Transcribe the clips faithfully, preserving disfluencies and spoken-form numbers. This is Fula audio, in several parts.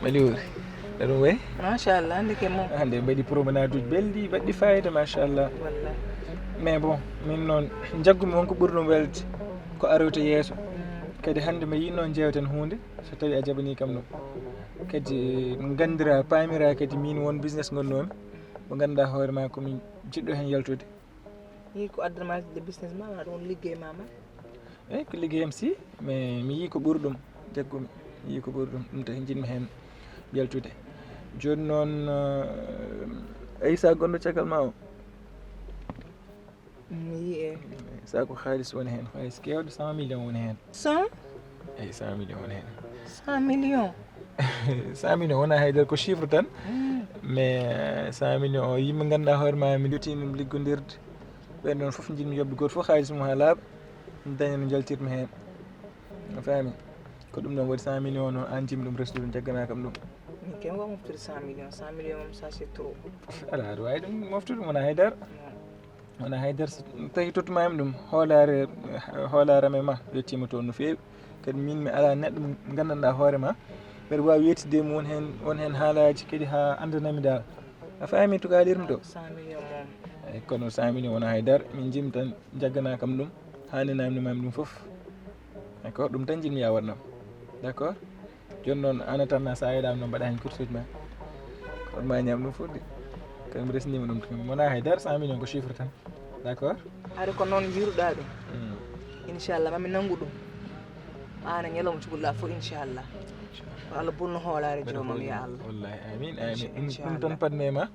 Mali wuri. Ɗo ɗum wey? Machallah, hannde ke mo? Hannde mbaɗi promenade uji belɗi, baɗɗi fayida, machallah. Wallahi. Mais bon, min noon, njaggumi won ko ɓuri ɗum welde, ko aroyta yeeso. Mm. Kadi hannde mi yiɗno jeewten huunde, so tawi a jaɓani kam ɗum. Kadi ngandira, paamira kadi min won business ngonnoomi, mo ngannduɗaa hoore ma ko min jiɗɗo heen yaltude. Yii ko addana ma de business ma, wona ɗum liggey ma ma? Eyi, ko liggey am si, mais mi yii ko ɓuri ɗum, jaggumi. Mi yii ko ɓuri ɗum, ɗum tawi njiɗmi heen yaltude. Jooni noon, eh, Aissa gonɗo caggal ma o? Mi yii e. Sa ko haalis woni heen, haalis keewɗo, cent millions woni heen. Cent? Eyi, cent millions woni heen. Cent millions? Cent millions wonaa haydara, ko chiffre tan. Mm. Mais, eh, cent millions o, yimɓe ngannduɗaa hoore ma, mi lutti ɗum liggondirde. Ɓen ɗon fof njiɗmi yoɓde gooto fof haalis mum haa laaɓa, mi daña no njaltirmi heen. A faami? Ko ɗum ɗon waɗi cent millions noon, aan njiɗmi ɗum resnude, jagganaa kam ɗum. Min kay mi waawaa moftude cent millions, cent millions moom, ça c'est trop. Alaa, aɗa waawi ɗum moftude, wonaa haydara. Non. Wonaa haydara, so tawi tottuma mi ɗum, hoolaare, hoolaare am e ma, yettiima toon no feewi. Kadi min mi alaa neɗɗo mo nganndanɗaa hoore ma, mbeɗa waawi yettidde e mum won heen, won heen haalaaji kadi haa anndanami dal. A faami to kaalirmi to? Cent millions moom. Eyi, kono cent millions wonaa haydara, min njiɗmi tan jagganaa kam ɗum, haa nde naamnii ma mi ɗum fof. D'accord, ɗum tan njiɗmi yo a waɗ nam. D'accord? Jooni noon, aan tan na, so a yeɗaama noon, mbaɗa heen course uji ma. Kono ma ñaam ɗum fof de. Kadi mi resniima ɗum tan. Wonaa haydara, cent millions ko chiffre tan. D'accord? Hari ko noon njiiruɗaa ɗum. Mm. Inchallah, ma mi nanngu ɗum. Aan e ñalawma cukalel fof, inchallah. Ko Allah bonnu hoolaare joomam, ya Allah. Wallahi, amin, amin. Ɗum, ɗum tan paɗmi e ma.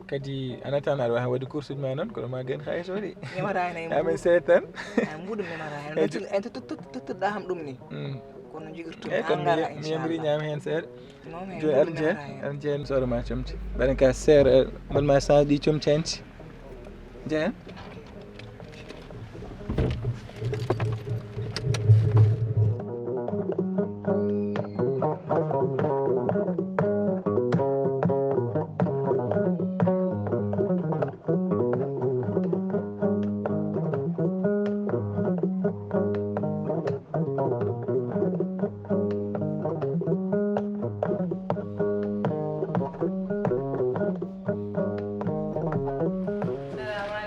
Kadi, en attendant, aɗa waawi waɗde course uji ma noon, kono ma gen haalis o de. Memata heen hay mbuuɗu. Amin seeɗa tan. Hay mbuuɗu memata heen. Eyi, tottu-, tottu-, tottuɗaa ham ɗum ni. Mm. Kono njogirtumi. Eyi, kono mi, mi yamri ñaam heen seeɗa. Non, mais jooni mbuuɗu aɗa jeya, memata heen. Aɗa jeya, mi soora ma comci. Mbaɗen ka seeɗa, mbaɗ ma change ɗi comci hanti. Jeya.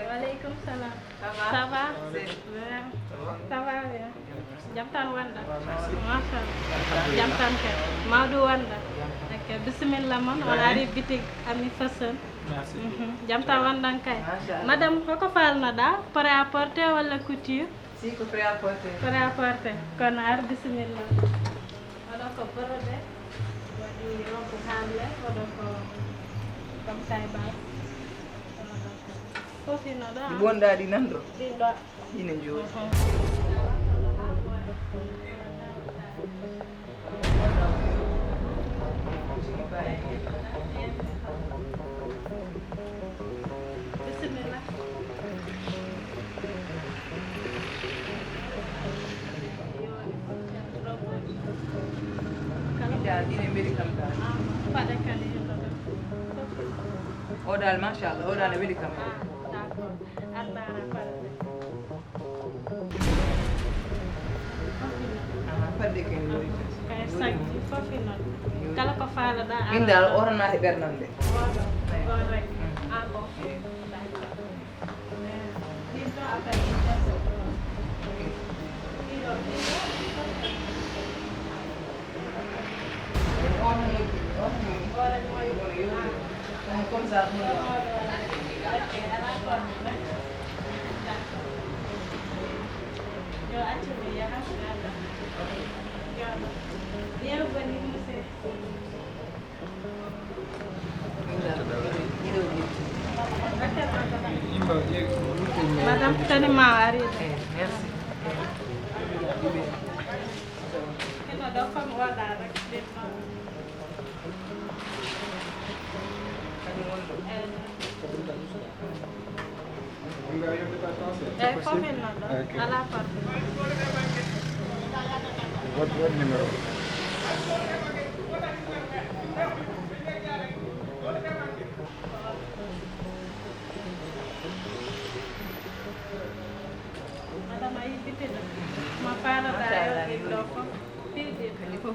Waaleykum salam. Ça va? Ça va? Bien. Ça va bien. Jam tan wonɗaa? Machallah. Jam tan kay. Mawɗo wonɗaa? Ok, bisimilla mon. On ari bitik Ami Fashion. Merci. Mhm. Jam tan wonɗon kay. Machallah. Madame, hoko faalnoɗaa? Prêt à porter walla couture? Si, ko prêt à porter. Prêt à porter. Kono ar bisimilla. Oɗo ko brodé, waɗi robe haalle, oɗo ko comme taille basse. Fof ina ɗo, ah. Ɗi bonɗaa ɗi nan ɗo? Ɗin ɗo. Ina jooɗi. Mhm. Bisimilla. Ɗin dal, ɗin e mbeli kam dal. Ah, paɗe kadi yettoto. O dal, machallah, o dal ne weli kam. Ah, d'accord. Allara paɗe. Ah, paɗe kadi yori. Kay sañse fof e noon. Kala ko faalaɗaa. Min dal, oto naati ɓernam de. Oɗo, oɗo rek. Mm. Ah, bon. Eh. D'accord. Bienvenue, monsieur. Madame, tani ma ari. Eh, merci. Kino ɗo kam oɗa rek, ɗin noon. Eh. Eyi, fof en noon ɗo. Ok. Alaa problème. What, what numéro? Madame, a yii bitel ma faalaɗaa. Machallah, yewtidde ɗo fof. Piiji. Ɗi fof